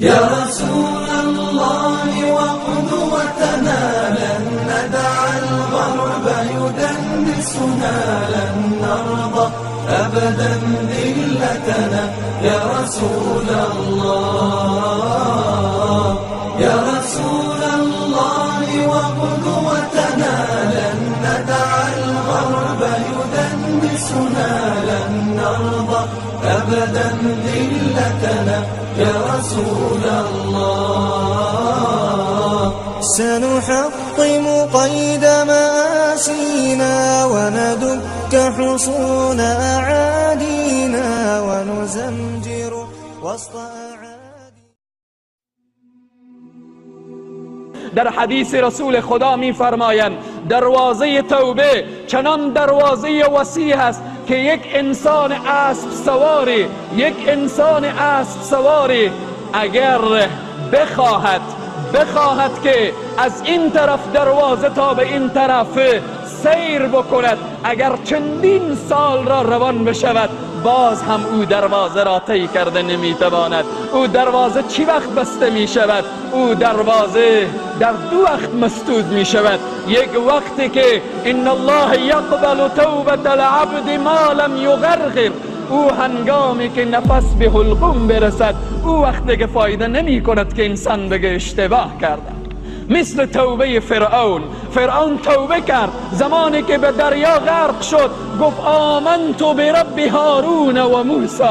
یا رسول الله وقدوتنا لن ندع الغرب يدنسنا لن نرضى أبدا ذلتنا يا رسول الله يا رسول الله وقدوتنا لن ندع الغرب يدنسنا لن نرضى أبدا ذلتنا يا رسول الله. سنحطم قيد مآسينا وندك حصون أعادينا ونزمجر وسط أعادينا. در حدیث رسول خدا می فرمایند دروازه توبه چنان دروازه وسیع است که یک انسان اسب سواری، یک انسان اسب سواری اگر بخواهد که از این طرف دروازه تا به این طرف سیر بکند، اگر چندین سال را روان بشود باز هم او دروازه را طی کرده نمیتواند. او دروازه چی وقت بسته می شود؟ او دروازه در دو وقت مسدود می شود. یک وقتی که ان الله یقبل توبة العبد ما لم یغرغر، او هنگامی که نفس به حلقوم برسد، او وقتی که فایده نمی کند که انسان بگه اشتباه کرده. مثل توبه فرعون، فرعون توبه کرد زمانی که به دریا غرق شد، گفت آمنت برب هارون و موسی،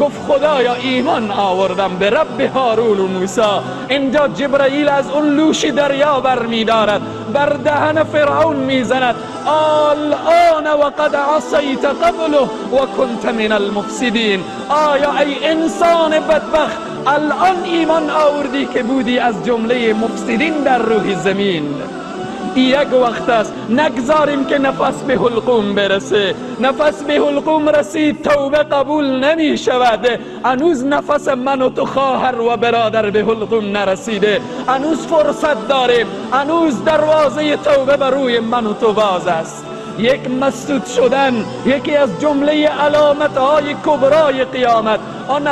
گفت خدایا ایمان آوردم به رب هارون و موسی. اینجا جبرئیل از اون لوش دریا بر میدارد، بر دهن فرعون میزند، الان وقد عصیت قبله و کنت من المفسدین. آیا ای انسان بدبخت الان ایمان آوردی که بودی از جمله مفسدین در روح زمین؟ یک وقت است نگذاریم که نفس به حلقوم برسه. نفس به حلقوم رسید توبه قبول نمی شود. هنوز نفس من و تو خواهر و برادر به حلقوم نرسیده، هنوز فرصت داریم، هنوز دروازه توبه بر روی من و تو باز است. یک مسدود شدن یکی از جمله علامت های کبرای قیامت، آن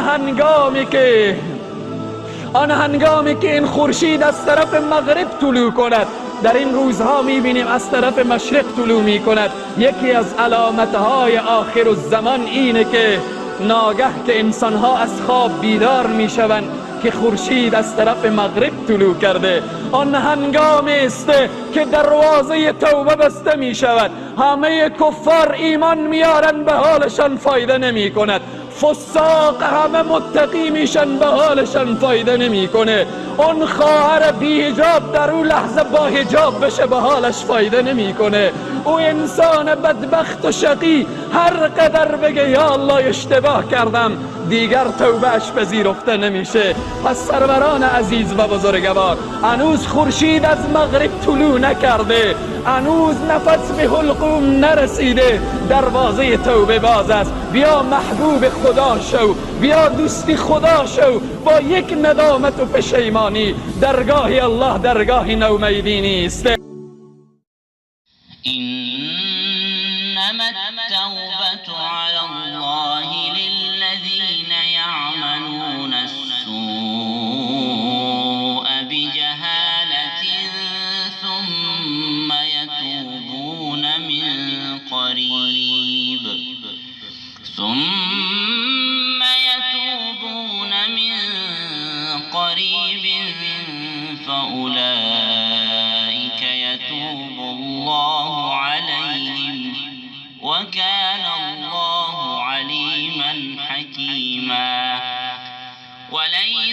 هنگامی که این خورشید از طرف مغرب طلوع کند، در این روزها میبینیم از طرف مشرق طلوع میکند. یکی از علامتهای آخر الزمان اینه که ناگه که انسانها از خواب بیدار میشوند که خورشید از طرف مغرب طلوع کرده، آن هنگام است که دروازه توبه بسته می شود. همه کفار ایمان میارن، به حالشان فایده نمی کند. فساق همه متقی میشن، به حالشان فایده نمیکنه. اون خواهر بی حجاب در اون لحظه با حجاب بشه، به حالش فایده نمیکنه. او انسان بدبخت و شقی هر قدر بگه یا الله اشتباه کردم، دیگر توبهش پذیرفته نمیشه. پس سروران عزیز و بزرگوار، هنوز خورشید از مغرب طلوع نکرده، هنوز نفس به حلقوم نرسیده، دروازه توبه باز است. بیا محبوب خدا شو، بیا دوستی خدا شو، با یک ندامت و پشیمانی. درگاه الله درگاه نومیدی نیست. انما التوبة على الله للذين يعملون السوء بجهالة ثم يتوبون من قريب فأولئك يتوب الله عليهم وكان الله عليما حكيما. وليس